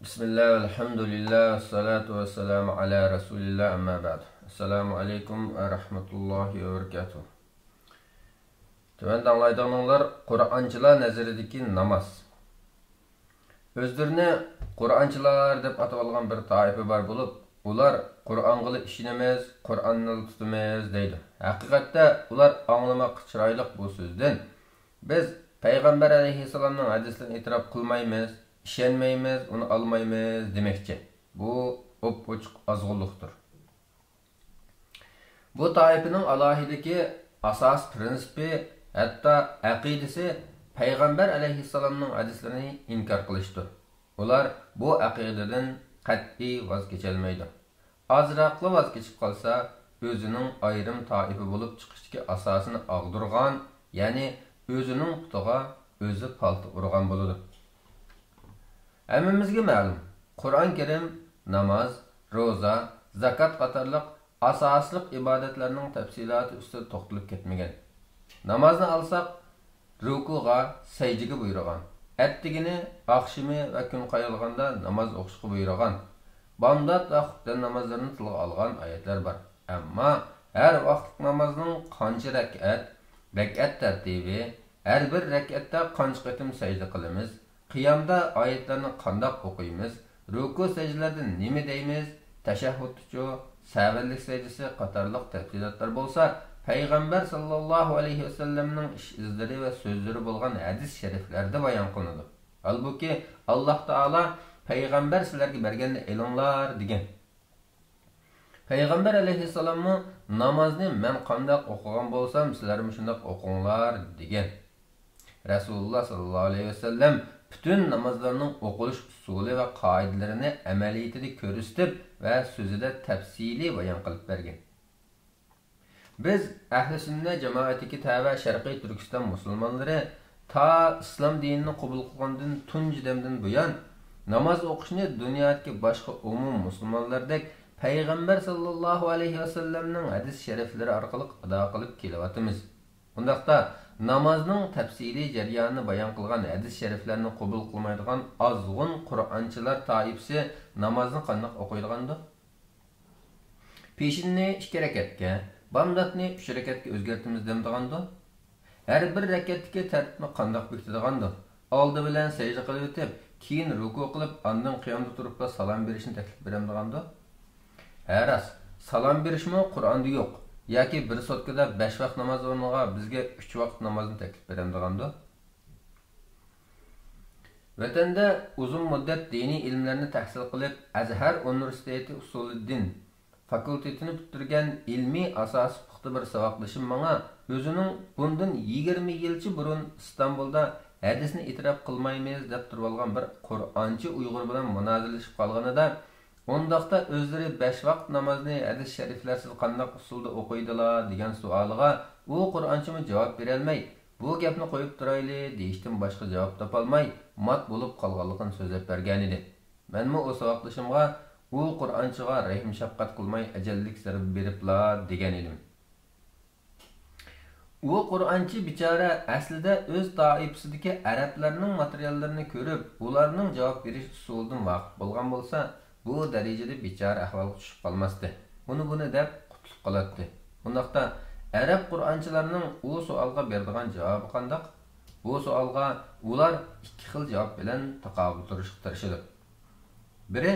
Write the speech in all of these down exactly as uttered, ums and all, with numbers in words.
بىسمىللا، ۋەلھەمدۇلىللا، ۋەسسالاتۇ ۋەسسالامۇ ئەلا رەسۇلىللا، ئەمما بەئد. ئەسسالامۇ ئەلەيكۇم ۋە رەھمەتۇللاھى ۋە بەرىكاتۇھ. تۆۋەندە ئاڭلايدىغىنىڭلار قۇرئانچىلار نەزىرىدىكى ناماز. ئۆزلىرىنى قۇرئانچىلار دەپ ئاتىۋالغان بىر تائىپە بار بولۇپ، ئۇلار قۇرئانغىلا ئىشىنىمىز، قۇرئاننىلا تۇتىمىز دەيدۇ. ھەقىقەتتە ئۇلار ئاڭلىماققا چىرايلىق بۇ سۆزدىن، بىز پەيغەمبەر ئەلەيھىسسالامنىڭ ھەدىسلىرىنى ئېتىراپ قىلمايمىز، ئىشەنمەيمىز، ئۇنى ئالمايمىز دېمەكچى. بۇ ئوپئوچۇق ئازغۇنلۇقتۇر. بۇ تائىپىنىڭ ئالاھىدىلىكى، ئاساسىي پىرىنسىپى، ھەتتا ئەقىدىسى پەيغەمبەر ئەلەيھىسسالامنىڭ ھەدىسلىرىنى ئىنكار قىلىشتۇر. ئۇلار بۇ ئەقىدىدىن قەتئىي ۋاز كېچەلمەيدۇ. ئازراقلا ۋاز كېچىپ قالسا، ئۆزىنىڭ ئايرىم تائىپە بولۇپ چىقىشتىكى ئاساسىنى ئاغدۇرغان، يەنى ئۆزىنىڭ پۇتىغا ئۆزى پالتا ئۇرغان بولىدۇ. ھەممىمىزگە مەلۇم، قۇرئان كەرىم ناماز، روزا، زاكات قاتارلىق ئاساسلىق ئىبادەتلەرنىڭ تەپسىلاتى ئۈستىدە توختىلىپ كەتمىگەن. نامازنى ئالساق، رۇكۇغا، سەجدىگە بۇيرۇغان. ئەتىگىنى، ئاخشىمى ۋە كۈن قايىلغاندا ناماز ئوقۇشقا بۇيرۇغان. بامدات ۋە خۇپتەن نامازلىرىنى تىلغا ئالغان ئايەتلەر بار. ئەمما ھەر ۋاقىتلىق نامازنىڭ قانچە رەكئەت، رەكئەت تەرتىبى، ھەر بىر رەكئەتتە قانچە قېتىم سەجدە قىلىمىز، قىيامدا ئايەتلەرنى قانداق ئوقۇيمىز، رۇكۇ سەجدىلەردە نېمە دەيمىز، تەشەھھۇدتىچۇ، سەھۋىلىك سەجدىسى قاتارلىق تەپسىلاتلار بولسا پەيغەمبەر ساللاللاھۇ ئەلەيھى ۋەسەللەمنىڭ ئىش ئىزلىرى ۋە سۆزلىرى بولغان ھەدىس شەرىفلەردە بايان قىلىنىدۇ. ھالبۇكى، ئاللاھ تائالا پەيغەمبەر سىلەرگە بەرگەننى ئېلىڭلار دېگەن. پەيغەمبەر ئەلەيھىسسالاممۇ نامازنى مەن قانداق ئوقۇغان بولسام، سىلەرمۇ شۇنداق ئوقۇڭلار دېگەن. رەسۇلۇللاھ ساللاللاھۇ ئەلەيھى ۋەسەللەم پۈتۈن نامازلارنىڭ ئوقۇلۇش ئۇسۇلى ۋە قائىدىلىرىنى ئەمەلىيىتىدە كۆرسىتىپ ۋە سۆزىدە تەپسىلىي بايان قىلىپ بەرگەن. بىز ئەھلى سۈننە جامائەتكە تەۋە شەرقىي تۈركىستان مۇسۇلمانلىرى تا ئىسلام دىنىنى قوبۇل قىلغاندىن تۇنجى دەمدىن بۇيان، ناماز ئوقۇشنى دۇنيادىكى باشقا ئومۇم مۇسۇلمانلاردەك پەيغەمبەر ساللاللاھۇ ئەلەيھى ۋەسەللەمنىڭ ھەدىس شەرىفلىرى ئارقىلىق ئادا قىلىپ كېلىۋاتىمىز. ئۇنداقتا، نامازنىڭ تەپسىلىي جەريانىنى بايان قىلغان ھەدىس شەرىفلەرنى قوبۇل قىلمايدىغان ئازغۇن قۇرئانچىلار تائىپىسى نامازنى قانداق ئوقۇيدىغاندۇ؟ پېشىننى ئىككى رەكەتكە، بامداتنى ئۈچ رەكەتكە ئۆزگەرتىمىز دەمدىغاندۇ؟ ھەر بىر رەكەتتىكى تەرتىپنى قانداق بېكىتىدىغاندۇ؟ ئالدى بىلەن سەجدە قىلىۋېتىپ، كېيىن رۇكۇ قىلىپ، ئاندىن قىيامدا تۇرۇپلا سالام بېرىشنى تەكلىپ بېرەمدىغاندۇ؟ ھە، راست، سالام بېرىشمۇ قۇرئاندا يوق. ياكى بىر سوتكىدا بەش ۋاق ناماز ئورنىغا بىزگە ئۈچ ۋاقىت نامازنى تەكلىپ بېرەمدىغاندۇ؟ ۋەتەندە ئۇزۇن مۇددەت دىنىي ئىلىملەرنى تەھسىل قىلىپ، ئەزھەر ئۇنىۋېرسىتېتى ئۇسۇلىددىن فاكۇلتېتىنى پۈتتۈرگەن ئىلمىي ئاساسى پۇختا بىر ساۋاقدىشىم ماڭا ئۆزىنىڭ بۇندىن يىگىرمە يىلچە بۇرۇن ئىستانبۇلدا ھەدىسنى ئېتىراپ قىلمايمىز دەپ تۇرۇۋالغان بىر قۇرئانچى ئۇيغۇر بىلەن مۇنازىرىلىشىپ قالغىنىدا، ئۇنداقتا ئۆزلىرى بەش ۋاقىت نامازنى ھەدىس شەرىفلەرسىز قانداق ئۇسۇلدا ئوقۇيدىلا دېگەن سوئالىغا ئۇ قۇرئانچىمۇ جاۋاب بېرەلمەي، بۇ گەپنى قويۇپ تۇرايلى دېيىشتىن باشقا جاۋاب تاپالماي، مات بولۇپ قالغانلىقىنى سۆزلەپ بەرگەنىدى. مەنمۇ ئۇ ساۋاقدىشىمغا، ئۇ قۇرئانچىغا رەھىم-شەپقەت قىلماي ئەجەللىك زەربە بېرىپلا دېگەن ئىدىم. ئۇ قۇرئانچى بىچارە ئەسلىدە ئۆز تائىپىسىدىكى ئەرەبلەرنىڭ ماتېرىياللىرىنى كۆرۈپ، ئۇلارنىڭ جاۋاب بېرىش ئۇسۇلىدىن ۋاقىپ بولغان بولسا، بۇ دەرىجىدە بىچارە ئەھۋالغا چۈشۈپ قالماستى. ئۇنى-بۇنى دەپ قۇتۇلۇپ قالاتتى. ئۇنداقتا، ئەرەب قۇرئانچىلارنىڭ ئۇ سوئالغا بېرىدىغان جاۋابى قانداق؟ بۇ سوئالغا ئۇلار ئىككى خىل جاۋاب بىلەن تاقابىل تۇرۇشقا تىرىشىدۇ. بىرى،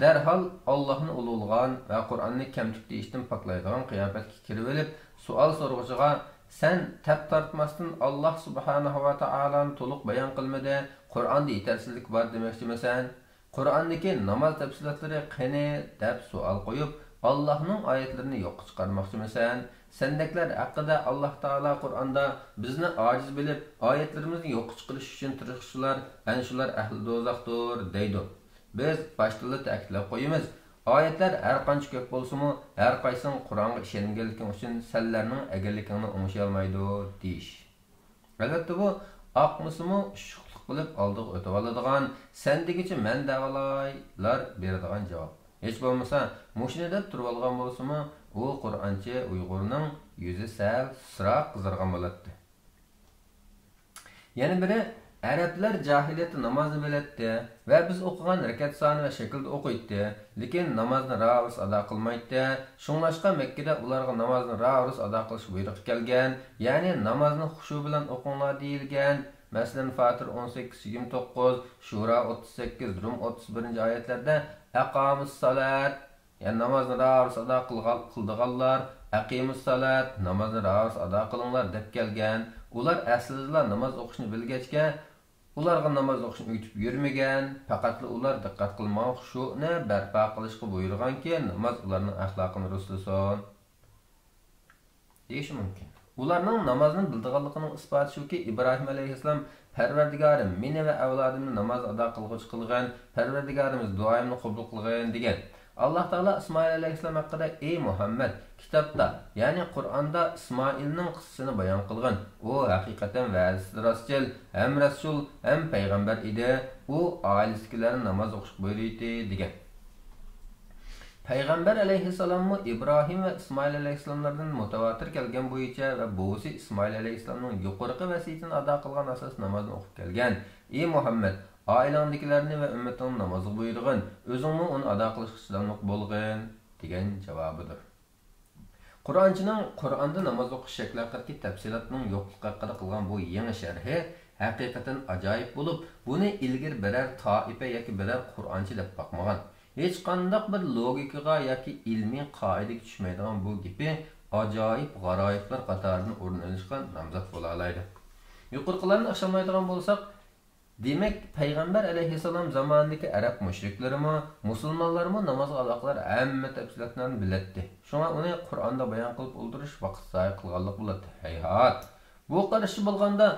دەرھال ئاللاھنى ئۇلۇغلىغان ۋە قۇرئاننى كەمتۈك دېيىشتىن پاكلايدىغان قىياپەتكە كىرىۋېلىپ، سوئال سورىغۇچىغا، سەن تەپ تارتماستىن ئاللاھ سۇبھانەھۇ ۋە تائالانى تولۇق بايان قىلمىدى، قۇرئاندا يېتەرسىزلىك بار دېمەكچىمىسەن؟ قۇرئاندىكى ناماز تەپسىلاتلىرى قېنى؟ دەپ سوئال قويۇپ، ئاللاھنىڭ ئايەتلىرىنى يوققا چىقارماقچىمىسەن؟ سەندەكلەر ھەققىدە ئاللاھ تائالا قۇرئاندا، بىزنى ئاجىز بىلىپ، ئايەتلىرىمىزنى يوققا چىقىرىش ئۈچۈن تىرىشقۇچىلار، ئەنە شۇلار ئەھلى دوزاختۇر، دەيدۇ. بىز باشتىنلا تەكىتلەپ قويىمىز، ئايەتلەر ھەرقانچە كۆپ بولسىمۇ، ھەرقايسىڭ قۇرئانغا ئىشەنگەنلىكىڭ ئۈچۈن سەنلەرنىڭ ئەگەرلىكىڭنى ئوڭشىيالمايدۇ، دېيىش. ئەلۋەتتە، بۇ ئاقمىسىمۇ ئۇششۇقلۇق قىلىپ ئالدىغا ئۆتۈۋالىدىغان، سەن دېگۈچە مەن دەۋالايلار بېرىدىغان جاۋاب. ھېچ بولمىسا، مۇشۇنى دەپ تۇرۇۋالغان بولسىمۇ، ئۇ قۇرئانچى ئۇيغۇرنىڭ يۈزى سەل سىراق قىزارغان بولاتتى. يەنە بىرى، ئەرەبلەر جاھىلىيەتتە نامازنى بىلەتتى ۋە بىز ئوقۇغان رەكەت سانى ۋە شەكىلدە ئوقۇيتتى، لېكىن نامازنى راۋۇرۇس ئادا قىلمايتتى. شۇڭلاشقا مەككىدە ئۇلارغا نامازنى راۋۇرۇس ئادا قىلىش بۇيرۇقى كەلگەن، يەنى نامازنى خۇشۇ بىلەن ئوقۇڭلار دېيىلگەن. مەسىلەن، فاتىر ئون سەككىز يىگىرمە توققۇز، شۇرا ئوتتۇز سەككىز، رۇم ئوتتۇز بىرىنچى ئايەتلەردە ئەقامۇس سالات، يەنى نامازنى راۋۇرۇس ئادا قىلغان، قىلىدىغانلار، ئەقىمۇس سالات، نامازنى راۋۇرۇس ئادا قىلىڭلار دەپ كەلگەن. ئۇلار ئەسلىدىلا ناماز ئوقۇشنى بىلگەچكە، ئۇلارغا ناماز ئوقۇشنى ئۆگىتىپ يۈرمىگەن، پەقەتلا ئۇلار دىققەت قىلمىغان خۇشۇئنى بەرپا قىلىشقا بۇيرۇغانكى، ناماز ئۇلارنىڭ ئەخلاقىنى رۇسلىسۇن. دېيىشى مۇمكىن. ئۇلارنىڭ نامازنى بىلىدىغانلىقىنىڭ ئىسپاتى شۇكى، ئىبراھىم ئەلەيھىسسالام، پەرۋەردىگارىم، مېنى ۋە ئەۋلادىمنى ناماز ئادا قىلغۇچى قىلغىن، پەرۋەردىگارىمىز، دۇئايىمنى قوبۇل قىلغىن، دېگەن. ئاللاھ تائالا ئىسمائىل ئەلەيھىسسالام ھەققىدە، ئەي مۇھەممەد، كىتابتا، يەنى قۇرئاندا ئىسمائىلنىڭ قىسسىسىنى بايان قىلغىن. ئۇ ھەقىقەتەن ۋەدىسى راستچىل، ھەم رەسۇل، ھەم پەيغەمبەر ئىدى. ئۇ ئائىلىسىدىكىلەرنى ناماز ئوقۇشقا بۇيرۇيتتى، دېگەن. پەيغەمبەر ئەلەيھىسسالاممۇ ئىبراھىم ۋە ئىسمائىل ئەلەيھىسسالاملاردىن مۇتەۋاتىر كەلگەن بويىچە ۋە بوۋىسى ئىسمائىل ئەلەيھىسسالامنىڭ يۇقىرىقى ۋەسىيىتىنى ئادا قىلغان ئاساستا نامازنى ئوقۇپ كەلگەن. ئى مۇھەممەد، ئائىلەڭدىكىلەرنى ۋە ئۈممىتىڭنى نامازغا بۇيرۇغىن، ئۆزۈڭمۇ ئۇنى ئادا قىلىشقا چىداملىق بولغىن، دېگەن جاۋابىدۇر. قۇرئانچىنىڭ قۇرئاندا ناماز ئوقۇش شەكلى ھەققىدىكى تەپسىلاتنىڭ يوقلۇقى ھەققىدە قىلغان بۇ يېڭى شەرھى ھەقىقەتەن ئاجايىپ بولۇپ، بۇنى ئىلگىرى بىرەر تائىپە ياكى بىرەر قۇرئانچى دەپ باقمىغان. ھېچقانداق بىر لوگىكىغا ياكى ئىلمىي قائىدىگە چۈشمەيدىغان بۇ گېپى ئاجايىپ غارايىپلار قاتارىدىن ئورۇن ئېلىشقا نامزات بولالايدۇ. يۇقىرىقىلارنى ئىشانمايدىغان بولساق، دېمەك، پەيغەمبەر ئەلەيھىسسالام زامانىدىكى ئەرەب مۇشرىكلىرىمۇ، مۇسۇلمانلارمۇ نامازغا ئالاقىدار ھەممە تەپسىلاتلارنى بىلەتتى. شۇڭا ئۇنى قۇرئاندا بايان قىلىپ ئولتۇرۇش ۋاقىت زايە قىلغانلىق بولاتتى. ھەيھات! بۇ قارىشى بولغاندا،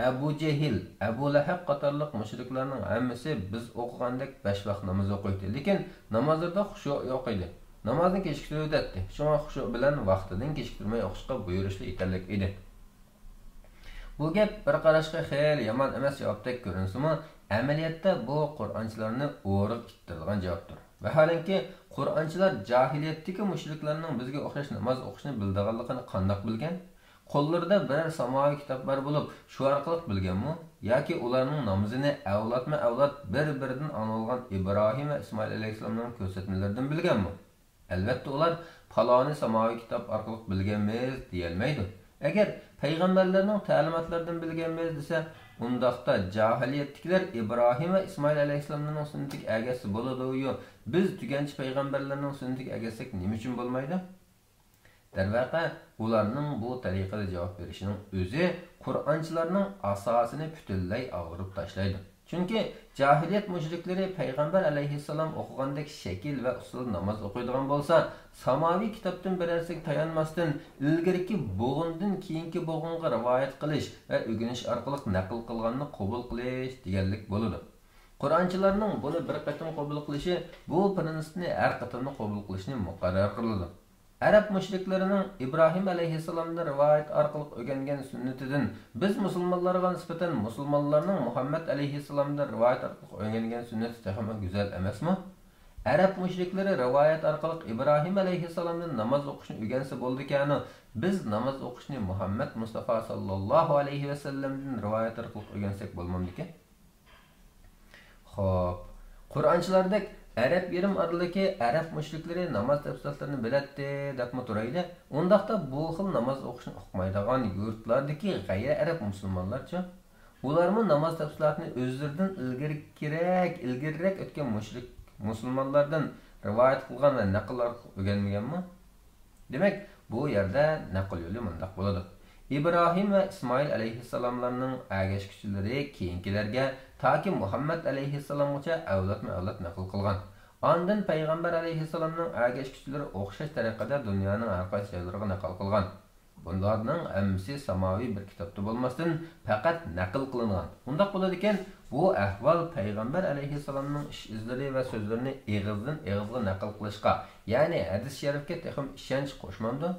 ئەبۇ جېھىل، ئەبۇ لەھەب قاتارلىق مۇشرىكلارنىڭ ھەممىسى بىز ئوقۇغاندەك بەش ۋاق ناماز ئوقۇيتتى، لېكىن نامازلىرىدا خۇشۇ يوق ئىدى. نامازنى كېچىكتۈرۈۋېتەتتى. شۇڭا خۇشۇ بىلەن ۋاقتىدىن كېچىكتۈرمەي ئوقۇشقا بۇيرۇشلا يېتەرلىك ئىدى. بۇ گەپ بىر قاراشقا خېلى يامان ئەمەس جاۋابتەك كۆرۈنسىمۇ، ئەمەلىيەتتە بۇ قۇرئانچىلارنى ئورىغا ئىتتىرىدىغان جاۋابتۇر. ۋەھالەنكى، قۇرئانچىلار جاھىلىيەتتىكى مۇشرىكلارنىڭ بىزگە ئوخشاش ناماز ئوقۇشنى بىلىدىغانلىقىنى قانداق بىلگەن؟ قوللىرىدا بىرەر ساماۋى كىتاب بار بولۇپ، شۇ ئارقىلىق بىلگەنمۇ؟ ياكى ئۇلارنىڭ نامىزىنى ئەۋلادمۇ ئەۋلاد بىر-بىرىدىن ئاڭلىۋالغان ئىبراھىم ۋە ئىسمائىل ئەلەيھىسسالامنىڭ كۆرسەتمىلىرىدىن بىلگەنمۇ؟ ئەلۋەتتە، ئۇلار پالانى ساماۋى كىتاب ئارقىلىق بىلگەنمىز دېيەلمەيدۇ. ئەگەر پەيغەمبەرلەرنىڭ تەلىماتلىرىدىن بىلگەنمىز دېسە، ئۇنداقتا جاھىلىيەتتىكىلەر ئىبراھىم ۋە ئىسمائىل ئەلەيھىسسالاملارنىڭ سۈننىتىگە ئەگەشسە بولىدۇ-يۇ، بىز تۈگەنچى پەيغەمبەرلەرنىڭ سۈننىتىگە ئەگەشسەك نېمە ئۈچۈن بولمايدۇ؟ دەرۋەقە، ئۇلارنىڭ بۇ تەرىقىدە جاۋاب بېرىشىنىڭ ئۆزى قۇرئانچىلارنىڭ ئاساسىنى پۈتۈنلەي ئاغدۇرۇپ تاشلايدۇ. چۈنكى جاھىلىيەت مۇشرىكلىرى پەيغەمبەر ئەلەيھىسسالام ئوقۇغاندەك شەكىل ۋە ئۇسۇلدا ناماز ئوقۇيدىغان بولسا، ساماۋى كىتابتىن بىرەرسىگە تايانماستىن، ئىلگىرىكى بوغۇندىن كېيىنكى بوغۇنغا رىۋايەت قىلىش ۋە ئۆگىنىش ئارقىلىق نەقىل قىلغاننى قوبۇل قىلىش دېگەنلىك بولىدۇ. قۇرئانچىلارنىڭ بۇنى بىر قېتىم قوبۇل قىلىشى بۇ پىرىنسىپنى ھەر قېتىمدا قوبۇل قىلىشنى مۇقەررەر قىلىدۇ. ئەرەب مۇشرىكلىرىنىڭ ئىبراھىم ئەلەيھىسسالامدىن رىۋايەت ئارقىلىق ئۆگەنگەن سۈننىتىدىن بىز مۇسۇلمانلارغا نىسبەتەن مۇسۇلمانلارنىڭ مۇھەممەد ئەلەيھىسسالامدىن رىۋايەت ئارقىلىق ئۆگەنگەن سۈننىتى تېخىمۇ گۈزەل ئەمەسمۇ؟ ئەرەب مۇشرىكلىرى رىۋايەت ئارقىلىق ئىبراھىم ئەلەيھىسسالامدىن ناماز ئوقۇشنى ئۆگەنسە بولىدىكەنۇ، بىز ناماز ئوقۇشنى مۇھەممەد مۇستافا ساللاللاھۇ ئەلەيھى ۋەسەللەمدىن رىۋايەت ئارقىلىق ئۆگەنسەك بولمامدىكىن؟ خوپ، قۇرئانچىلاردەك ئەرەب يېرىم ئارىلىكى ئەرەب مۇشرىكلىرى ناماز تەپسىلاتلىرىنى بىلەتتى دەپمۇ تۇرايلى. ئۇنداقتا بۇ خىل ناماز ئوقۇشنى ئۇقمايدىغان يۇرتلاردىكى غەيرىي ئەرەب مۇسۇلمانلارچۇ؟ ئۇلارمۇ ناماز تەپسىلاتىنى ئۆزلىرىدىن ئىلگىرىكىرەك، ئىلگىرىرەك ئۆتكەن مۇشرىك مۇسۇلمانلاردىن رىۋايەت قىلغان ۋە نەقىل ئارقىلىق ئۆگەنمىگەنمۇ؟ دېمەك، بۇ يەردە نەقىل يولى مۇنداق بولىدۇ. ئىبراھىم ۋە ئىسمائىل ئەلەيھىسسالاملارنىڭ ئەگەشكۈچىلىرى كېيىنكىلەرگە تاكى مۇھەممەد ئەلەيھىسسالامغىچە ئەۋلادمۇ ئەۋلاد نەقىل قىلغان. ئاندىن پەيغەمبەر ئەلەيھىسسالامنىڭ ئەگەشكۈچىلىرى ئوخشاش تەرىقىدە دۇنيانىڭ ھەر قايسى جايلىرىغا نەقىل قىلغان. بۇلارنىڭ ھەممىسى ساماۋى بىر كىتابتا بولماستىن، پەقەت نەقىل قىلىنغان. ئۇنداق بولىدىكەن، بۇ ئەھۋال پەيغەمبەر ئەلەيھىسسالامنىڭ ئىش-ئىزلىرى ۋە سۆزلىرىنى ئېغىزدىن ئېغىزغا نەقىل قىلىشقا، يەنى ھەدىس شەرىپكە تېخىمۇ ئىشەنچ قوشمامدۇ؟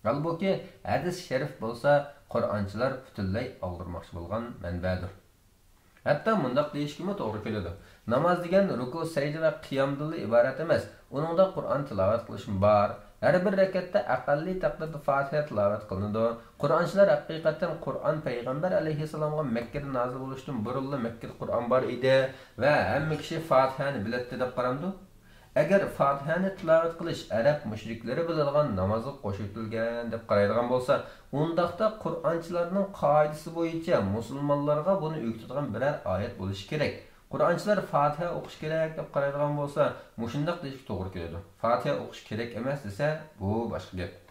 ھالبۇكى، ھەدىس شەرىپ بولسا قۇرئانچىلار پۈتۈنلەي ئاغدۇرماقچى بولغان مەنبەدۇر. ھەتتا مۇنداق دېيىشكىمۇ توغرا كېلىدۇ، ناماز دېگەن رۇكۇ، سەجدە ۋە قىيامدىنلا ئىبارەت ئەمەس، ئۇنىڭدا قۇرئان تىلاۋەت قىلىشمۇ بار. ھەر بىر رەكەتتە ئەقەللىي تەقدىردە فاتىھە تىلاۋەت قىلىنىدۇ. قۇرئانچىلار ھەقىقەتەن قۇرئان پەيغەمبەر ئەلەيھىسسالامغا مەككىدە نازىل بولۇشتىن بۇرۇنلا مەككىدە قۇرئان بار ئىدى ۋە ھەممە كىشى فاتىھەنى بىلەتتى دەپ قارامدۇ؟ ئەگەر فاتىھەنى تىلاۋەت قىلىش ئەرەب مۇشرىكلىرى بىلىدىغان نامازغا قوشۇۋېتىلگەن دەپ قارايدىغان بولسا، ئۇنداقتا قۇرئانچىلارنىڭ قائىدىسى بويىچە مۇسۇلمانلارغا بۇنى ئۆگىتىدىغان بىرەر ئايەت بولۇشى كېرەك. قۇرئانچىلار فاتىھە ئوقۇش كېرەك دەپ قارايدىغان بولسا، مۇشۇنداق دېيىشكە توغرا كېلىدۇ: فاتىھە ئوقۇش كېرەك ئەمەس دېسە، بۇ باشقا گەپ.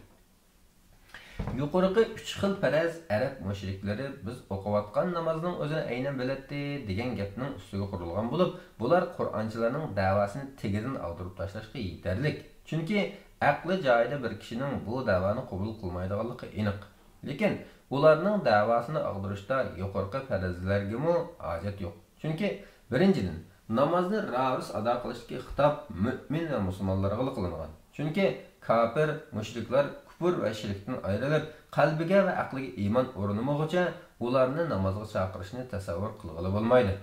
يۇقىرىقى ئۈچ خىل پەرەز ئەرەب مۇشرىكلىرى بىز ئوقۇۋاتقان نامازنىڭ ئۆزىنى ئەينەن بىلەتتى دېگەن گەپنىڭ ئۈستىگە قۇرۇلغان بولۇپ، بۇلار قۇرئانچىلارنىڭ دەۋاسىنى تېگىدىن ئاغدۇرۇپ تاشلاشقا يېتەرلىك. چۈنكى ئەقلى جايىدا بىر كىشىنىڭ بۇ دەۋانى قوبۇل قىلمايدىغانلىقى ئېنىق. لېكىن ئۇلارنىڭ دەۋاسىنى ئاغدۇرۇشتا يۇقىرىقى پەرەزلەرگىمۇ ھاجەت يوق. چۈنكى، بىرىنچىدىن، نامازنى راۋۇرۇس ئادا قىلىشتىكى خىتاب مۆمىن ۋە مۇسۇلمانلارغىلا قىلىنغان. چۈنكى كاپىر، مۇشرىكلار كۇپۇر ۋە شىركتىن ئايرىلىپ، قەلبىگە ۋە ئەقلىگە ئىمان ئورنىمىغۇچە، ئۇلارنى نامازغا چاقىرىشنى تەسەۋۋۇر قىلغىلى بولمايدۇ.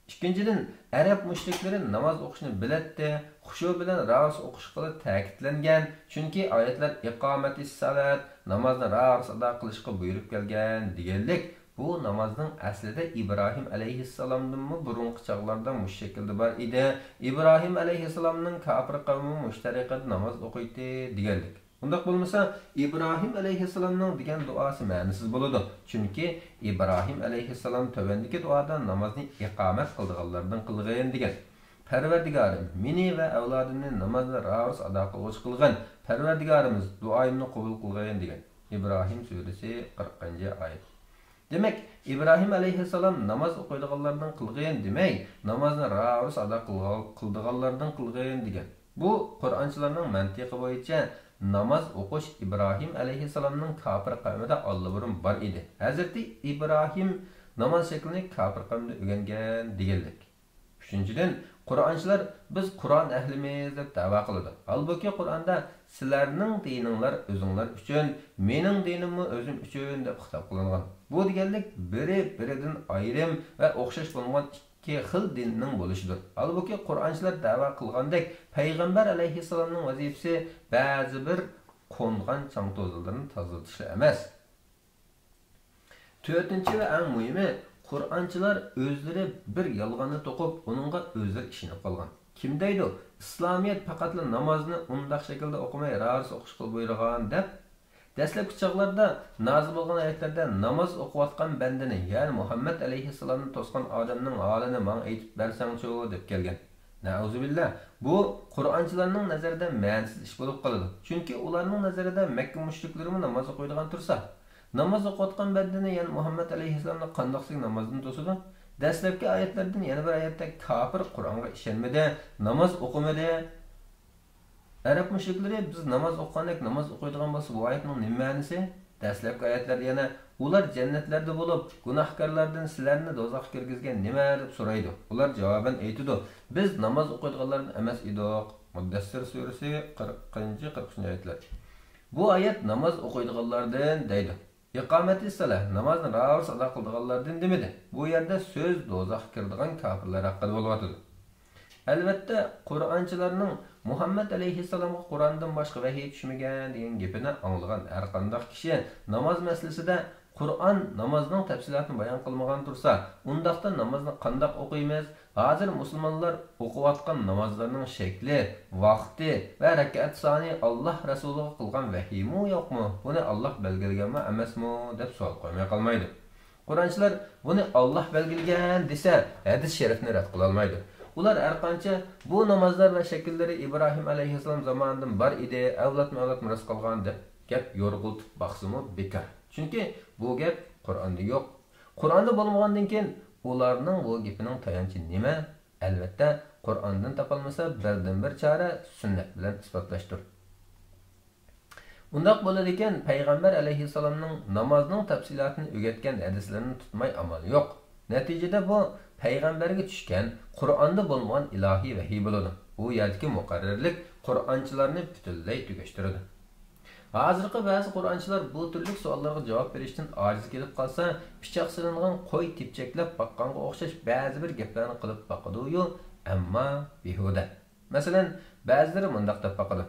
ئىككىنچىدىن، ئەرەب مۇشرىكلىرى ناماز ئوقۇشنى بىلەتتى، خۇشۇ بىلەن راۋۇرۇس ئوقۇشقىلا تەكىتلەنگەن، چۈنكى ئايەتلەر ئىقامەتىسسالات، نامازنى راۋۇرۇس ئادا قىلىشقا بۇيرۇپ كەلگەن دېگەنلىك، بۇ نامازنىڭ ئەسلىدە ئىبراھىم ئەلەيھىسسالامدىنمۇ بۇرۇنقى چاغلاردا مۇشۇ شەكىلدە بار ئىدى. ئىبراھىم ئەلەيھىسسالامنىڭ كاپىر قەۋمىمۇ مۇشۇ تەرىقىدە ناماز ئوقۇيتتى دېگەنلىك. ئۇنداق بولمىسا، ئىبراھىم ئەلەيھىسسالامنىڭ دېگەن دۇئاسى مەنىسىز بولىدۇ. چۈنكى ئىبراھىم ئەلەيھىسسالام تۆۋەندىكى دۇئادا نامازنى ئىقامەت قىلىدىغانلاردىن قىلغىن دېگەن. پەرۋەردىگارىم، مېنى ۋە ئەۋلادىمنى نامازنى راۋۇرۇس ئادا قىلغۇچى قىلغىن. پەرۋەردىگارىمىز، دۇئايىمنى قوبۇل قىلغىن دېگەن. ئىبراھىم سۈرىسى، قىرىقىنچى ئايەت. دېمەك، ئىبراھىم ئەلەيھىسسالام ناماز ئوقۇيدىغانلاردىن قىلغىن دېمەي، نامازنى راۋۇرۇس ئادا قىلغان-، قىلىدىغانلاردىن قىلغىن دېگەن. بۇ قۇرئانچىلارنىڭ مەنتىقى بويىچە ناماز ئوقۇش ئىبراھىم ئەلەيھىسسالامنىڭ كاپىر قەۋمىدە ئاللىبۇرۇن بار ئىدى. ھەزرىتى ئىبراھىم ناماز شەكلىنى كاپىر قەۋمىدە ئۆگەنگەن دېگەنلىك. ئۈچىنچىدىن، قۇرئانچىلار «بىز قۇرئان ئەھلىمىز» دەپ دەۋا قىلىدۇ. ھالبۇكى، قۇرئاندا «سىلەرنىڭ دىنىڭلار ئۆزۈڭلار ئۈچۈن، مېنىڭ دىنىممۇ ئۆزۈم ئۈچۈن» دەپ خىتاب قىلىنغان. بۇ دېگەنلىك بىرى بىرىدىن ئايرىم ۋە ئوخشاش بولمىغان ئىككى خىل دىننىڭ بولۇشىدۇر. ھالبۇكى، قۇرئانچىلار دەۋا قىلغاندەك، پەيغەمبەر ئەلەيھىسسالامنىڭ ۋەزىپىسى بەزى بىر قونغان چاڭ-توزانلىرىنى تازىلىتىشلا ئەمەس. تۆتىنچى ۋە ئەڭ مۇھىمى، قۇرئانچىلار ئۆزلىرى بىر يالغاننى توقۇپ، ئۇنىڭغا ئۆزلىرى ئىشىنىپ قالغان. كىم دەيدۇ، ئىسلامىيەت پەقەتلا نامازنى ئۇنداق شەكىلدە ئوقۇماي، راۋۇرۇس ئوقۇشقا بۇيرۇغان دەپ؟ دەسلەپكى چاغلاردا نازىل بولغان ئايەتلەردە «ناماز ئوقۇۋاتقان بەندىنى، يەنى مۇھەممەد ئەلەيھىسسالامنى توسقان ئادەمنىڭ ھالىنى ماڭا ئېيتىپ بەرسەڭچۇ» دەپ كەلگەن. نەئۇزۇبىللا، بۇ قۇرئانچىلارنىڭ نەزىرىدە مەنىسىز ئىش بولۇپ قالىدۇ. چۈنكى ئۇلارنىڭ نەزىرىدە مەككە مۇشرىكلىرىمۇ ناماز ئوقۇيدىغان تۇرسا، ناماز ئوقۇۋاتقان بەندىنى، يەنى مۇھەممەد ئەلەيھىسسالامنى قانداقسىگە نامازدىن توسىدۇ؟ دەسلەپكى ئايەتلەردىن يەنە بىر ئايەتتە كاپىر قۇرئانغا ئىشەنمىدى، ناماز ئوقۇمىدى. ئەرەب مۇشرىكلىرى بىز ناماز ئوقۇغاندەك ناماز ئوقۇيدىغان بولسا، بۇ ئايەتنىڭ نېمە مەنىسى؟ دەسلەپكى ئايەتلەردە يەنە ئۇلار جەننەتلەردە بولۇپ، گۇناھكارلاردىن سىلەرنى دوزاخقا كىرگۈزگەن نېمە؟ دەپ سورايدۇ. ئۇلار جاۋابەن ئېيتىدۇ، بىز ناماز ئوقۇيدىغانلاردىن ئەمەس ئىدۇق. مۇددەسسىر سۈرىسى، قىرىقىنچى، قىرىق ئۈچىنچى ئايەتلەر. بۇ ئايەت ناماز ئوقۇيدىغانلاردىن دەيدۇ. ئىقامەتىسسالە، نامازنى راۋۇرۇس ئادا قىلىدىغانلاردىن دېمىدى. بۇ يەردە سۆز دوزاخقا كىرىدىغان كاپىرلار ھەققىدە بولۇۋاتىدۇ. ئەلۋەتتە، قۇرئانچىلارنىڭ «مۇھەممەد ئەلەيھىسسالامغا قۇرئاندىن باشقا ۋەھىي چۈشمىگەن» دېگەن گېپىنى ئاڭلىغان ھەرقانداق كىشى ناماز مەسىلىسىدە «قۇرئان نامازنىڭ تەپسىلاتىنى بايان قىلمىغان تۇرسا، ئۇنداقتا نامازنى قانداق ئوقۇيمىز؟ ھازىر مۇسۇلمانلار ئوقۇۋاتقان نامازلارنىڭ شەكلى، ۋاقتى ۋە رەكەت سانى ئاللاھ رەسۇلىغا قىلغان ۋەھىيمۇ يوقمۇ؟ بۇنى ئاللاھ بەلگىلىگەنمۇ ئەمەسمۇ؟» دەپ سوئال قويماي قالمايدۇ. قۇرئانچىلار «بۇنى ئاللاھ بەلگىلىگەن» دېسە، ھەدىس شەرىپنى رەت قىلالمايدۇ. ئۇلار ھەرقانچە «بۇ نامازلار ۋە شەكىللىرى ئىبراھىم ئەلەيھىسسالام زامانىدىن بار ئىدى، ئەۋلادمۇ ئەۋلاد مىراس قالغان» دەپ گەپ يورغىلىتىپ باقسىمۇ بىكار. چۈنكى بۇ گەپ قۇرئاندا يوق. قۇرئاندا بولمىغاندىن كېيىن ئۇلارنىڭ بۇ گېپىنىڭ تايانچى نېمە؟ ئەلۋەتتە، قۇرئاندىن تاپالمىسا، بىردىنبىر چارە سۈننەت بىلەن ئىسپاتلاشتۇر. ئۇنداق بولىدىكەن، پەيغەمبەر ئەلەيھىسسالامنىڭ نامازنىڭ تەپسىلاتىنى ئۆگەتكەن ھەدىسلىرىنى تۇتماي ئامال يوق. نەتىجىدە بۇ پەيغەمبەرگە چۈشكەن، قۇرئاندا بولمىغان ئىلاھىي ۋەھىي بولىدۇ. بۇ يەردىكى مۇقەررەرلىك قۇرئانچىلارنى پۈتۈنلەي تۈگەشتۈرىدۇ. ھازىرقى بەزى قۇرئانچىلار بۇ تۈرلۈك سوئاللارغا جاۋاب بېرىشتىن ئاجىز كېلىپ قالسا، پىچاق سېلىنغان قوي تېپچەكلەپ باققانغا ئوخشاش بەزى بىر گەپلەرنى قىلىپ باقىدۇيۇ، ئەمما بىھۇدە. مەسىلەن، بەزىلىرى مۇنداق دەپ باقىدۇ: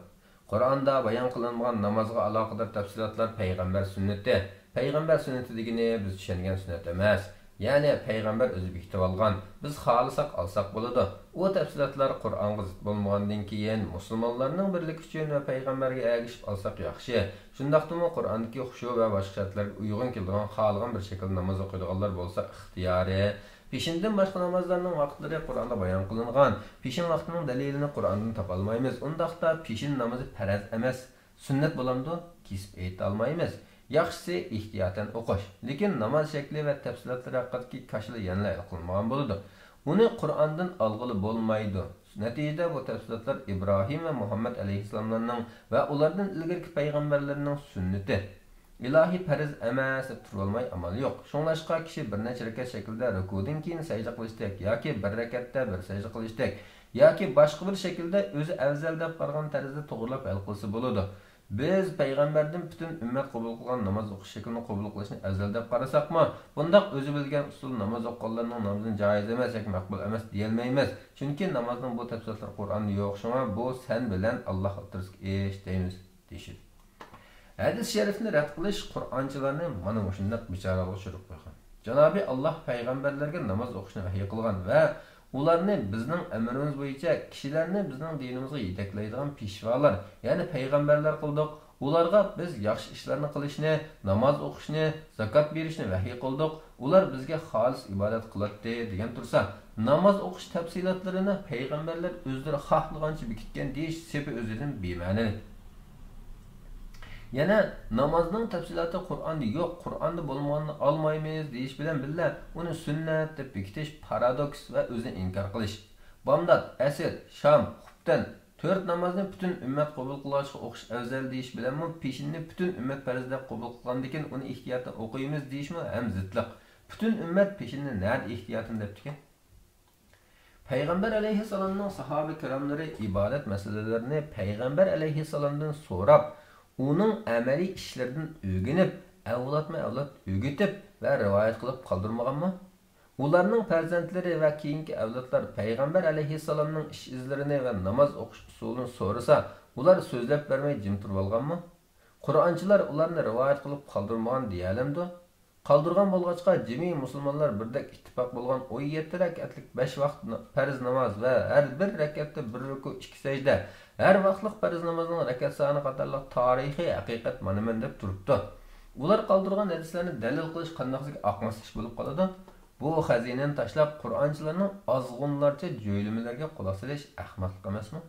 قۇرئاندا بايان قىلىنمىغان نامازغا ئالاقىدار تەپسىلاتلار پەيغەمبەر سۈننىتى. پەيغەمبەر سۈننىتى دېگىنى بىز چۈشەنگەن سۈننەت ئەمەس. يەنى پەيغەمبەر ئۆزى بېكىتىۋالغان، بىز خالىساق ئالساق بولىدۇ. ئۇ تەپسىلاتلار قۇرئانغا زىت بولمىغاندىن كېيىن، مۇسۇلمانلارنىڭ بىرلىكى ئۈچۈن ۋە پەيغەمبەرگە ئەگىشىپ ئالساق ياخشى. شۇنداقتىمۇ قۇرئاندىكى خۇشۇ ۋە باشقا شەرتلەرگە ئۇيغۇن كېلىدىغان خالىغان بىر شەكىلدە ناماز ئوقۇيدىغانلار بولسا ئىختىيارى. پېشىندىن باشقا نامازلارنىڭ ۋاقىتلىرى قۇرئاندا بايان قىلىنغان. پېشىن ۋاقتىنىڭ دەلىلىنى قۇرئاندىن تاپالمايمىز. ئۇنداقتا پېشىن نامىزى پەرەز ئەمەس، سۈننەت بولامدۇ؟ كېسىپ ئېيتالمايمىز. ياخشىسى ئېھتىياتەن ئوقۇش. لېكىن ناماز شەكلى ۋە تەپسىلاتلىرى ھەققىدىكى كاشىلا يەنىلا ھەل قىلىنمىغان بولىدۇ. ئۇنى قۇرئاندىن ئالغىلى بولمايدۇ. نەتىجىدە بۇ تەپسىلاتلار ئىبراھىم ۋە مۇھەممەد ئەلەيھىسسالاملارنىڭ ۋە ئۇلاردىن ئىلگىرىكى پەيغەمبەرلەرنىڭ سۈننىتى. ئىلاھىي پەرز ئەمەس دەپ تۇرۇۋالماي ئامال يوق. شۇڭلاشقا كىشى بىر نەچچە رەكەت شەكلىدە رۇكۇدىن كېيىن سەجدە قىلىشتەك ياكى بىر رەكەتتە بىر سەجدە قىلىشتەك ياكى باشقا بىر شەكىلدە ئۆزى ئەۋزەل دەپ قارىغان تەرزدە توغرىلاپ ھەل قىلسا بولىدۇ. بىز پەيغەمبەردىن پۈتۈن ئۈممەت قوبۇل قىلغان ناماز ئوقۇش شەكلىنى قوبۇل قىلىشنى ئەۋزەل دەپ قارىساقمۇ، بۇنداق ئۆزى بىلگەن ئۇسۇل ناماز ئوقۇغانلارنىڭ نامىزىنى جايىز ئەمەس ياكى مەقبۇل ئەمەس دېيەلمەيمىز. چۈنكى نامازنىڭ بۇ تەپسىلاتلىرى قۇرئاندا يوق، شۇڭا بۇ سەن بىلەن ئاللاھ ئوتتۇرىسىدىكى ئىش دەيمىز. دېيىشىدۇ. ھەدىس شەرىفنى رەت قىلىش قۇرئانچىلارنى مانا مۇشۇنداق بىچارىلىققا چۈشۈرۈپ قويغان. جانابى ئاللاھ پەيغەمبەرلەرگە ناماز ئوقۇشنى ۋەھىي قىلغان ۋە ئۇلارنى بىزنىڭ ئەمرىمىز بويىچە كىشىلەرنى بىزنىڭ دىنىمىزغا يېتەكلەيدىغان پېشۋالار، يەنى پەيغەمبەرلەر قىلدۇق. ئۇلارغا بىز ياخشى ئىشلارنى قىلىشنى، ناماز ئوقۇشنى، زاكات بېرىشنى ۋەھىي قىلدۇق. ئۇلار بىزگە خالىس ئىبادەت قىلاتتى، دېگەن تۇرسا، ناماز ئوقۇش تەپسىلاتلىرىنى پەيغەمبەرلەر ئۆزلىرى خاھلىغانچە بېكىتكەن دېيىش سېپى ئۆزىدىن بىمەنىلىك. يەنە نامازنىڭ تەپسىلاتى قۇرئاندا يوق، قۇرئاندا بولمىغاننى ئالمايمىز دېيىش بىلەن بىللە، ئۇنى سۈننەت دەپ بېكىتىش پارادوكس ۋە ئۆزىنى ئىنكار قىلىش. بامدات، ئەسىر، شام، خۇپتەن، تۆت نامازنى پۈتۈن ئۈممەت قوبۇل قىلغاچقا ئوقۇش ئەۋزەل دېيىش بىلەنمۇ پېشىننى پۈتۈن ئۈممەت پەرز دەپ قوبۇل قىلغاندىكىن ئۇنى ئېھتىياتەن ئوقۇيمىز دېيىشمۇ ھەم زىتلىق. پۈتۈن ئۈممەت پېشىننى نەدە ئېھتىياتەن دەپتىكىن؟ پەيغەمبەر ئەلەيھىسسالامنىڭ ساھابە كىراملىرى ئىبادەت مەسىلىلىرىنى پەيغەمبەر ئەلەيھىسسالامدىن سوراپ، ئۇنىڭ ئەمەلىي ئىشلىرىدىن ئۆگىنىپ، ئەۋلادمۇ ئەۋلاد ئۆگىتىپ ۋە رىۋايەت قىلىپ قالدۇرمىغانمۇ؟ ئۇلارنىڭ پەرزەنتلىرى ۋە كېيىنكى ئەۋلادلار پەيغەمبەر ئەلەيھىسسالامنىڭ ئىش ئىزلىرىنى ۋە ناماز ئوقۇش ئۇسۇلىنى سورىسا، ئۇلار سۆزلەپ بەرمەي جىم تۇرۇۋالغانمۇ؟ قۇرئانچىلار ئۇلارنى رىۋايەت قىلىپ قالدۇرمىغان دېيەلەمدۇ؟ قالدۇرغان بولغاچقا، جىمى مۇسۇلمانلار بىردەك ئىتتىپاق بولغان ئون يەتتە رەكەتلىك بەش ۋاقىت نا-، پەرز ناماز ۋە ھەر بىر رەكەتتە بىر رۇكۇ، ئىككى سەجدە، ھەر ۋاقىتلىق پەرز نامازنىڭ رەكەت سانى قاتارلىق تارىخىي ھەقىقەت مانا مەن دەپ تۇرۇپتۇ. ئۇلار قالدۇرغان ھەدىسلەرنى دەلىل قىلىش قانداقسىكى ئاقماس ئىش بولۇپ قالىدۇ؟ بۇ خەزىنىنى تاشلاپ، قۇرئانچىلارنىڭ ئازغۇنلارچە جۆيلىمىلىرىگە قۇلاق سېلىش ئەخمەقلىق ئەمەسمۇ؟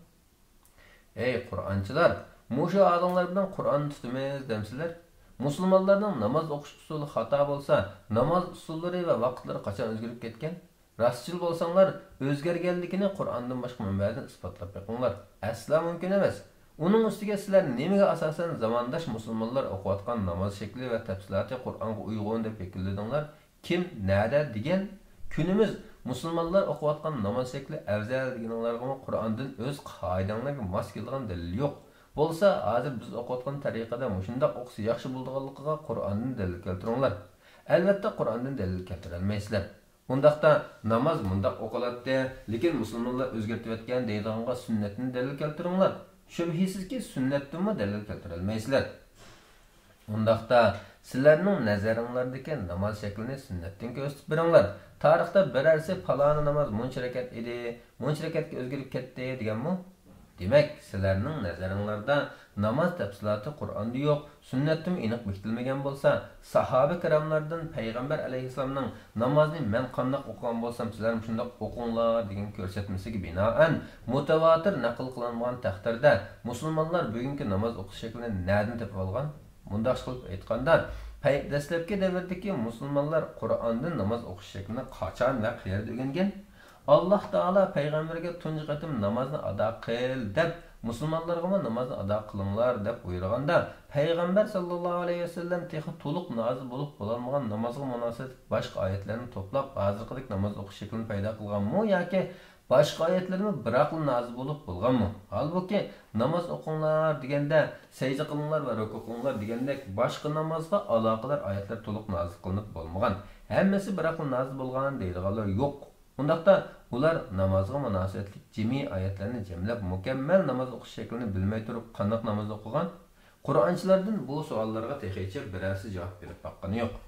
ئەي قۇرئانچىلار، مۇشۇ ھالىڭلار بىلەن قۇرئاننى تۇتىمىز دەمسىلەر؟ مۇسۇلمانلارنىڭ ناماز ئوقۇش ئۇسۇلى خاتا بولسا، ناماز ئۇسۇللىرى ۋە ۋاقىتلىرى قاچان ئۆزگىرىپ كەتكەن؟ راستچىل بولساڭلار، ئۆزگەرگەنلىكىنى قۇرئاندىن باشقا مەنبەدىن ئىسپاتلاپ بېقىڭلار. ئەسلا مۇمكىن ئەمەس. ئۇنىڭ ئۈستىگە سىلەر نېمىگە ئاساسەن زامانداش مۇسۇلمانلار ئوقۇۋاتقان ناماز شەكلى ۋە تەپسىلاتى قۇرئانغا ئۇيغۇن دەپ ۋەكىللىدىڭلار؟ كىم، نەدە دېگەن؟ كۈنىمىز مۇسۇلمانلار ئوقۇۋاتقان ناماز شەكلى ئەۋزەل دېگىنىڭلارغىمۇ قۇرئاندىن ئۆز قائىدەڭلارگە ماس كېلىدىغان دەلىل يوق. بولسا، ھازىر بىز ئوقۇۋاتقان تەرىقىدە مۇشۇنداق ئوقۇسا ياخشى بولىدىغانلىقىغا قۇرئاندىن دەلىل كەلتۈرۈڭلار. ئەلۋەتتە، قۇرئاندىن دەلىل كەلتۈرەلمەيسىلەر. ئۇنداقتا، ناماز مۇنداق ئوقۇلاتتى، لېكىن مۇسۇلمانلار ئۆزگەرتىۋەتكەن دەيدىغانغا سۈننەتتىن دەلىل كەلتۈرۈڭلار. شۈبھىسىزكى، سۈننەتتىنمۇ دەلىل كەلتۈرەلمەيسىلەر. ئۇنداقتا، سىلەرنىڭ نەزەرىڭلاردىكى ناماز شەكلىنى سۈننەتتىن كۆرسىتىپ بېرىڭلار. تارىختا بىرەرسى پالانى ناماز مۇنچە رەكەت ئىدى، مۇنچە رەكەتكە ئۆزگىرىپ كەتتى دېگەنمۇ؟ دېمەك، سىلەرنىڭ نەزىرىڭلاردا ناماز تەپسىلاتى قۇرئاندا يوق، سۈننەتتىمۇ ئېنىق بېكىتىلمىگەن بولسا، ساھابە كىراملاردىن پەيغەمبەر ئەلەيھىسسالامنىڭ نامازنى مەن قانداق ئوقۇغان بولسام، سىلەرمۇ شۇنداق ئوقۇڭلار دېگەن كۆرسەتمىسىگە بىنائەن، مۇتەۋاتىر نەقىل قىلىنغان تەقدىردە، مۇسۇلمانلار بۈگۈنكى ناماز ئوقۇش شەكلىنى نەدىن تېپىۋالغان؟ مۇنداق قىلىپ ئېيتقاندا، پەي-، دەسلەپكى دەۋردىكى مۇسۇلمانلار قۇرئاندىن ناماز ئوقۇش شەكلىنى قاچان ۋە قەيەردە ئۆگەنگەن؟ ئاللاھ تائالا پەيغەمبەرگە تۇنجى قېتىم نامازنى ئادا قىل دەپ، مۇسۇلمانلارغىمۇ نامازنى ئادا قىلىڭلار دەپ بۇيرۇغاندا، پەيغەمبەر ساللاللاھۇ ئەلەيھى ۋەسەللەم تېخى تولۇق نازىل بولۇپ بولالمىغان نامازغا مۇناسىۋەتلىك باشقا ئايەتلەرنى توپلاپ، ھازىرقىدەك ناماز ئوقۇش شەكلىنى پەيدا قىلغانمۇ ياكى باشقا ئايەتلەرمۇ بىراقلا نازىل بولۇپ بولغانمۇ؟ ھالبۇكى، ناماز ئوقۇڭلار دېگەندە، سەجدە قىلىڭلار ۋە رۇكۇ قىلىڭلار دېگەندەك باشقا نامازغا ئالاقىدار ئايەتلەر تولۇق نازىل قىلىنىپ بولمىغان. ھەممىسى بىراقلا نازىل بولغان دەيدىغانلار يوق. ئۇنداقتا، ئۇلار نامازغا مۇناسىۋەتلىك جىمى ئايەتلەرنى جەملەپ، مۇكەممەل ناماز ئوقۇش شەكلىنى بىلمەي تۇرۇپ، قانداق ناماز ئوقۇغان؟ قۇرئانچىلاردىن بۇ سوئاللارغا تېخىچە بىرەرسى جاۋاب بېرىپ باققىنى يوق.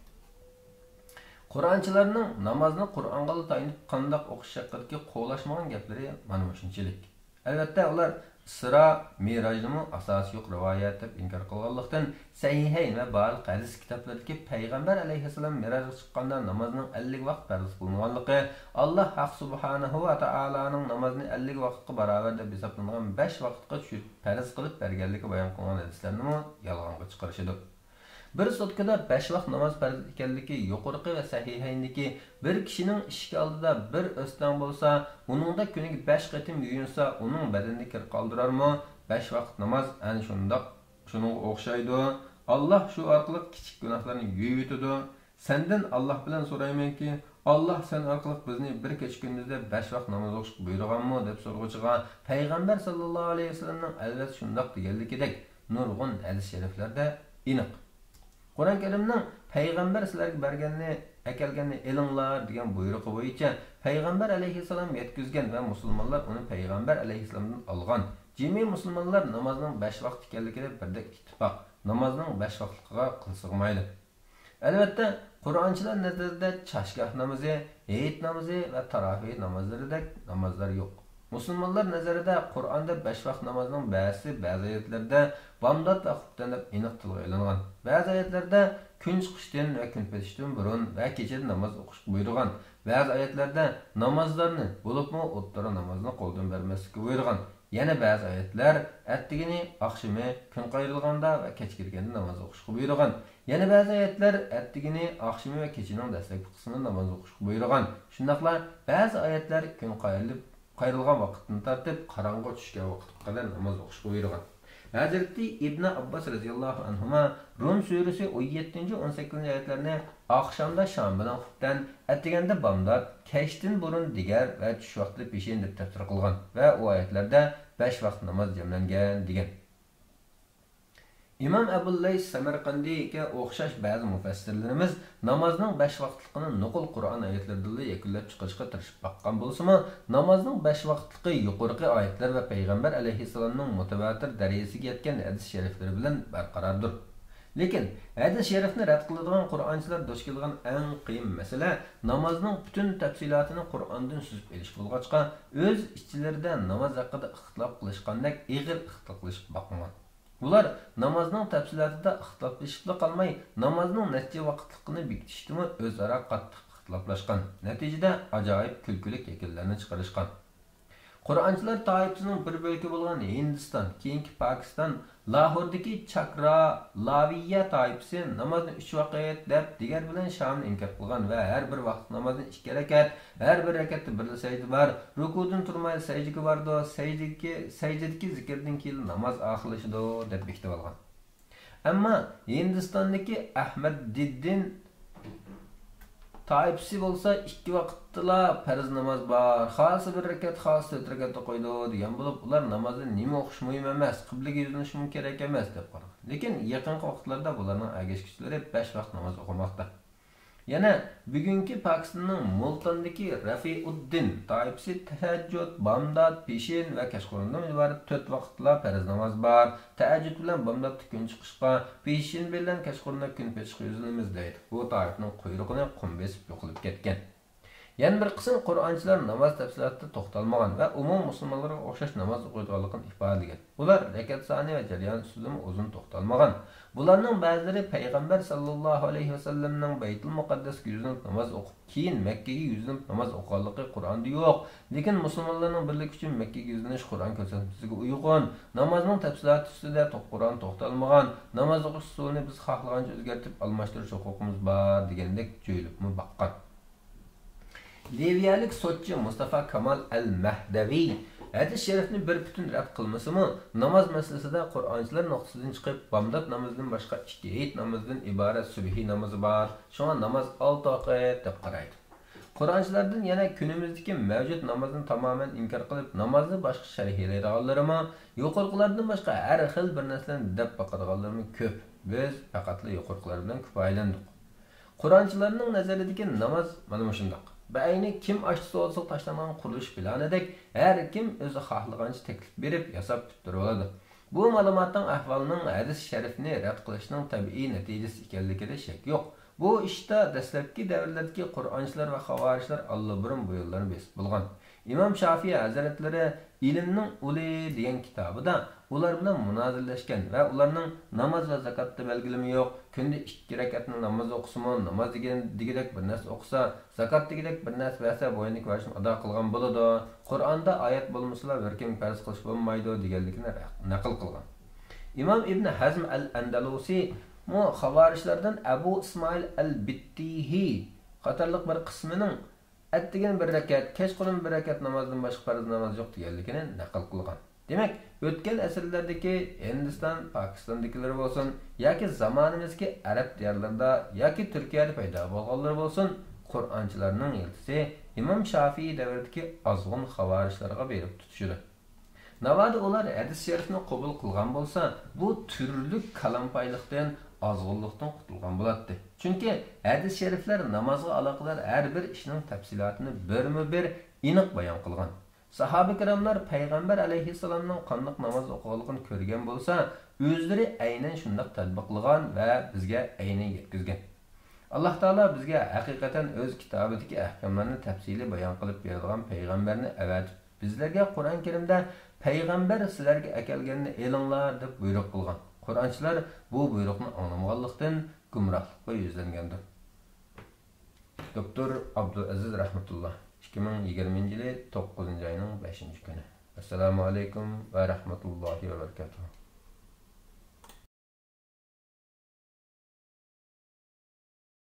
قۇرئانچىلارنىڭ نامازنى قۇرئانغىلا تايىنىپ قانداق ئوقۇش ھەققىدىكى قولاشمىغان گەپلىرى مانا مۇشۇنچىلىك. ئەلۋەتتە، ئۇلار ئىسرا، مىراجنىمۇ ئاساسى يوق رىۋايەت دەپ ئىنكار قىلغانلىقتىن، سەھىھەين ۋە بارلىق ھەدىس كىتابلىرىدىكى پەيغەمبەر ئەلەيھىسسالام مىراجغا چىققاندا نامازنىڭ ئەللىك ۋاقىت پەرز قىلىنغانلىقى، ئاللاھ ھەق سۇبھانەھۇ ۋە تائالانىڭ نامازنى ئەللىك ۋاقىتقا باراۋەر دەپ ھېسابلانغان بەش ۋاقىتقا چۈشۈرۈپ پەرز قىلىپ بەرگەنلىكى بايان قىلىنغان ھەدىسلەرنىمۇ يالغانغا چىقىرىشىدۇ. بىر سۇتكىدا بەش ۋاق ناماز پەرز ئىكەنلىكى يۇقىرىقى ۋە سەھىھەيندىكى بىر كىشىنىڭ ئىشىكى ئالدىدا بىر ئۆستەڭ بولسا، ئۇنىڭدا كۈنىگە بەش قېتىم يۇيۇنسا، ئۇنىڭ بەدىنىدە كىر قالدۇرارمۇ؟ بەش ۋاقىت ناماز ئەنە شۇنداق، شۇنىڭغا ئوخشايدۇ. ئاللاھ شۇ ئارقىلىق كىچىك گۇناھلارنى يۇيۇۋېتىدۇ. سەندىن ئاللاھ بىلەن سورايمەنكى، ئاللاھ سەن ئارقىلىق بىزنى بىر كېچە-كۈندۈزدە بەش ۋاق ناماز ئوقۇشقا بۇيرۇغانمۇ؟ دەپ سورىغۇچىغا، پەيغەمبەر ساللاللاھۇ ئەلەيھى ۋەسەللەمنىڭ ئەلۋەتتە شۇنداق دېگەنلىكىدەك نۇرغۇن ھەدىس شەرىفلەردە ئېنىق. قۇرئان كەرىمنىڭ پەيغەمبەر سىلەرگە بەرگەننى، ئەكەلگەننى ئېلىڭلار دېگەن بۇيرۇقى بويىچە پەيغەمبەر ئەلەيھىسسالام يەتكۈزگەن ۋە مۇسۇلمانلار ئۇنى پەيغەمبەر ئەلەيھىسسالامدىن ئالغان جىمى مۇسۇلمانلار نامازنىڭ بەش ۋاقىت ئىكەنلىكىدە بىردەك ئىتتىپاق، نامازنىڭ بەش ۋاقىتلىقىغا قىل سىغمايلى. ئەلۋەتتە، قۇرئانچىلار نەزىرىدە چاشگاھ نامىزى، ھېيت نامىزى ۋە تاراۋىھ نامازلىرىدەك نامازلار يوق. مۇسۇلمانلار نەزىرىدە قۇرئاندا بەش ۋاق نامازنىڭ بەزىسى بەزى ئايەتلەردە بامدات ۋە خۇپتەن دەپ ئېنىق تىلغا ئېلىنغان، بەزى ئايەتلەردە كۈن چىقىشتىن ۋە كۈن پېتىشتىن بۇرۇن ۋە كېچىدە ناماز ئوقۇشقا بۇيرۇغان، بەزى ئايەتلەردە نامازلارنى، بولۇپمۇ ئوتتۇرا نامازنى قولدىن بەرمەسلىككە بۇيرۇغان، يەنە بەزى ئايەتلەر ئەتىگىنى، ئاخشىمى، كۈن قايرىلغاندا ۋە كەچ كىرگەندە ناماز ئوقۇشقا بۇيرۇغان. يەنە بەزى ئايەتلەر ئەتىگىنى، ئاخشىمى ۋە كېچىنىڭ دەسلەپكى قىسمىدا ناماز ئوقۇشقا بۇيرۇغان. شۇنداقلا بەزى ئايەتلەر كۈن قايرىلىپ، قايرىلغان ۋاقىتتىن تارتىپ قاراڭغۇ چۈشكەن ۋاقىتقا قەدەر ناماز ئوقۇشقا بۇيرۇغان. ھەزرىتى ئىبنى ئابباس رەزىياللاھۇ ئەنھۇما رۇم سۈرىسى ئون يەتتىنچى، ئون سەككىزىنچى ئايەتلەرنى ئاخشامدا شام بىلەن خۇپتەن، ئەتىگەندە بامدات، كەچتىن بۇرۇن دىگەر ۋە چۈش ۋاقتىدا پېشىن دەپ تەپسىر قىلغان ۋە ئۇ ئايەتلەردە بەش ۋاقىت ناماز جەملەنگەن دېگەن. ئىمام ئەبۇل لەيس سەمەرقەندىگە ئوخشاش بەزى مۇپەسسىرلىرىمىز نامازنىڭ بەش ۋاقىتلىقىنى نوقۇل قۇرئان ئايەتلىرىدىنلا يەكۈنلەپ چىقىرىشقا تىرىشىپ باققان بولسىمۇ، نامازنىڭ بەش ۋاقىتلىقى يۇقىرىقى ئايەتلەر ۋە پەيغەمبەر ئەلەيھىسسالامنىڭ مۇتەۋاتىر دەرىجىسىگە يەتكەن ھەدىس شەرىفلىرى بىلەن بەرقارارىدۇر. لېكىن، ھەدىس شەرىفنى رەت قىلىدىغان قۇرئانچىلار دۇچ كېلىدىغان ئەڭ قىيىن مەسىلە، نامازنىڭ پۈتۈن تەپسىلاتىنى قۇرئاندىن سۈزۈپ ئېلىش بولغاچقا، ئۆز ئىچلىرىدە ناماز ھەققىدە ئىختىلاپ قىلىشقاندەك ئېغىر ئىختىلاپ قىلىشىپ باقمىغان. ئۇلار نامازنىڭ تەپسىلاتىدا ئىختىلاپلىشىپلا قالماي، نامازنىڭ نەچچە ۋاقىتلىقىنى بېكىتىشتىمۇ ئۆزئارا قاتتىق ئىختىلاپلاشقان. نەتىجىدە ئاجايىپ كۈلكىلىك يەكۈنلەرنى چىقىرىشقان. قۇرئانچىلار تائىپىسىنىڭ بىر بۆلىكى بولغان ھىندىستان، كېيىنكى پاكىستان، لاھوردىكى چاكرا لاۋىيە تائىپىسى نامازنى ئۈچ ۋاقىت دەپ دىگەر بىلەن شامنى ئىنكار قىلغان ۋە ھەر بىر ۋاقىت نامازنى ئىككى رەكەت، ھەر بىر رەكەتتە بىرلا سەجدە بار، رۇكۇدىن تۇرمايلا سەجدىگە بارىدۇ، سەجدىدىكى، سەجدىدىكى زىكىردىن كېيىن ناماز ئاخىرلىشىدۇ دەپ بېكىتىۋالغان. ئەمما ھىندىستاندىكى ئەھمەدىددىن تائىپىسى بولسا ئىككى ۋاقىتتىلا پەرز ناماز بار، خالىسا بىر رەكەت، خالىسا تۆت رەكەت ئوقۇيدۇ دېگەن بولۇپ، ئۇلار نامازدا نېمە ئوقۇش مۇھىم ئەمەس، قىبلىگە يۈزلىنىشمۇ كېرەك ئەمەس دەپ قارىغان. لېكىن يېقىنقى ۋاقىتلاردا بۇلارنىڭ ئەگەشكۈچىلىرى بەش ۋاقىت ناماز ئوقۇماقتا. يەنە بۈگۈنكى پاكىستاننىڭ مۇلتاندىكى رەفىئۇددىن تائىپىسى تەھەججۇد، بامدات، پېشىن ۋە كەچقۇرۇندىن ئىبارەت تۆت ۋاقىتلا پەرز ناماز بار. تەھەججۇد بىلەن بامداتتا كۈن چىقىشقا، پېشىن بىلەن كەچقۇرۇندا كۈن پېتىشقا يۈزلىنىمىز دەيدۇ. بۇ تائىپىنىڭ قۇيرۇقىنى قۇم بېسىپ يوقىلىپ كەتكەن. يەنە بىر قىسىم قۇرئانچىلار ناماز تەپسىلاتىدا توختالمىغان ۋە ئومۇم مۇسۇلمانلارغا ئوخشاش ناماز ئوقۇيدىغانلىقىنى ئىپادىلىگەن. ئۇلار رەكەت سانى ۋە جەريان ئۈستىدىمۇ ئۇزۇن توختالمىغان. بۇلارنىڭ بەزىلىرى پەيغەمبەر ساللاللاھۇ ئەلەيھى ۋەسەللەمنىڭ بەيتۇل مۇقەددەسكە يۈزلىنىپ ناماز ئوقۇپ، كېيىن مەككىگە يۈزلىنىپ ناماز ئوقۇغانلىقى قۇرئاندا يوق. لېكىن مۇسۇلمانلارنىڭ بىرلىكى ئۈچۈن مەككىگە يۈزلىنىش قۇرئان كۆرسەتمىسىگە ئۇيغۇن. نامازنىڭ تەپسىلاتى ئۈستىدە تو-، قۇرئان توختالمىغان. ناماز ئوقۇش ئۇسۇلىنى بىز خاھلىغانچە ئۆزگەرتىپ ئالماشتۇرۇش ھوقۇقىمىز بار دېگەندەك جۆيلۈپمۇ باققان. لىۋىيەلىك سوتچى مۇستافا كامال ئەل مەھدەۋى ھەدىس شەرىفنى بىر پۈتۈن رەت قىلمىسىمۇ، ناماز مەسىلىسىدە قۇرئانچىلار نۇقتىسىدىن چىقىپ، بامدات نامىزىدىن باشقا ئىككى ھېيت نامىزىدىن ئىبارەت سۈبھى نامىزى بار، شۇڭا ناماز ئالتە ۋاقىت دەپ قارايدۇ. قۇرئانچىلاردىن يەنە كۈنىمىزدىكى مەۋجۇت نامازنى تامامەن ئىنكار قىلىپ، نامازنى باشقا شەرھلەيدىغانلىرىمۇ، يۇقىرىقىلاردىن باشقا ھەر خىل بىر نەرسىلەرنى دەپ باقىدىغانلىرىمۇ كۆپ. بىز پەقەتلا يۇقىرىقىلار بىلەن كۇپايىلەندۇق. قۇرئانچىلارنىڭ نەزىرىدىكى ناماز مانا مۇشۇنداق. بەئەينى كىم ئاشتا سودىسىغا تاشلانغان قۇرۇلۇش پىلانىدەك، ھەر كىم ئۆزى خاھلىغانچە تەكلىپ بېرىپ، ياساپ پۈتتۈرۈۋالىدۇ. بۇ مەلۇماتنىڭ ئەھۋالىنىڭ ھەدىس شەرىفنى رەت قىلىشنىڭ تەبىئىي نەتىجىسى ئىكەنلىكىدە شەك يوق. بۇ ئىشتا دەسلەپكى دەۋرلەردىكى قۇرئانچىلار ۋە خاۋارىجلار ئاللىبۇرۇن بويۇنلىرىنى بېسىپ بولغان. ئىمام شافىئى ھەزرەتلىرى ئىلىمنىڭ ئۇلى دېگەن كىتابىدا ئۇلار بىلەن مۇنازىرىلەشكەن ۋە ئۇلارنىڭ ناماز ۋە زاكاتتا بەلگىلىمە يوق، كۈندە ئىككى رەكەتنى ناماز ئوقۇسىمۇ، ناماز دېگەن، دېگۈدەك بىر نەرسە ئوقۇسا، زاكات دېگۈدەك بىر نەرسە بەرسە، بوينىدىكى ۋەجىبىنى ئادا قىلغان بولىدۇ. قۇرئاندا ئايەت بولمىسىلا، بىر كىمگە پەرز قىلىش بولمايدۇ، دېگەنلىكىنى نەقىل قىلغان. ئىمام ئىبن ھەزم ئەل ئەندەلۇسىمۇ خاۋارىجلاردىن ئەبۇ ئىسمائىل ئەل بىتتىھى قاتارلىق بىر قىسمىنىڭ ئەتىگەن بىر رەكەت، كەچقۇرۇن بىر رەكەت نامازدىن باشقا پەرز ناماز يوق دېگەنلىكىنى نەقىل قىلغان. دېمەك، ئۆتكەن ئەسىرلەردىكى ھىندىستان، پاكىستاندىكىلىرى بولسۇن ياكى زامانىمىزدىكى ئەرەب دىيارلىرىدا ياكى تۈركىيەدە پەيدا بولغانلىرى بولسۇن، قۇرئانچىلارنىڭ يىلتىزى ئىمام شافىئى دەۋرىدىكى ئازغۇن خاۋارىجلارغا بېرىپ تۇتىشىدۇ. ناۋادا ئۇلار ھەدىس شەرىفنى قوبۇل قىلغان بولسا، بۇ تۈرلۈك كالامپايلىقتىن، ئازغۇنلۇقتىن قۇتۇلغان بولاتتى. چۈنكى ھەدىس شەرىفلەر نامازغا ئالاقىدار ھەر بىر ئىشنىڭ تەپسىلاتىنى بىرمۇ بىر ئېنىق بايان قىلغان. ساھابە كىراملار پەيغەمبەر ئەلەيھىسسالامنىڭ قانداق ناماز ئوقۇغانلىقىنى كۆرگەن بولسا، ئۆزلىرى ئەينەن شۇنداق تەتبىقلىغان ۋە بىزگە ئەينەن يەتكۈزگەن. ئاللاھ تائالا بىزگە ھەقىقەتەن ئۆز كىتابىدىكى ئەھكاملارنى تەپسىلىي بايان قىلىپ بېرىدىغان پەيغەمبەرنى ئەۋەتىپ، بىزلەرگە قۇرئان كەرىمدە پەيغەمبەر سىلەرگە ئەكەلگەننى ئېلىڭلار دەپ بۇيرۇق قىلغان. قۇرئانچىلار بۇ بۇيرۇقنى ئاڭلىمىغانلىقتىن، گۇمراھلىققا يۈزلەنگەندۇر. دوكتور ئابدۇلئەزىز رەھمەتۇللا، ئىككى مىڭ يىگىرمىنچى يىلى توققۇزىنچى ئاينىڭ بەشىنچى كۈنى. ئەسسالامۇ ئەلەيكۇم ۋە رەھمەتۇللاھى ۋە بەرىكاتۇھۇ.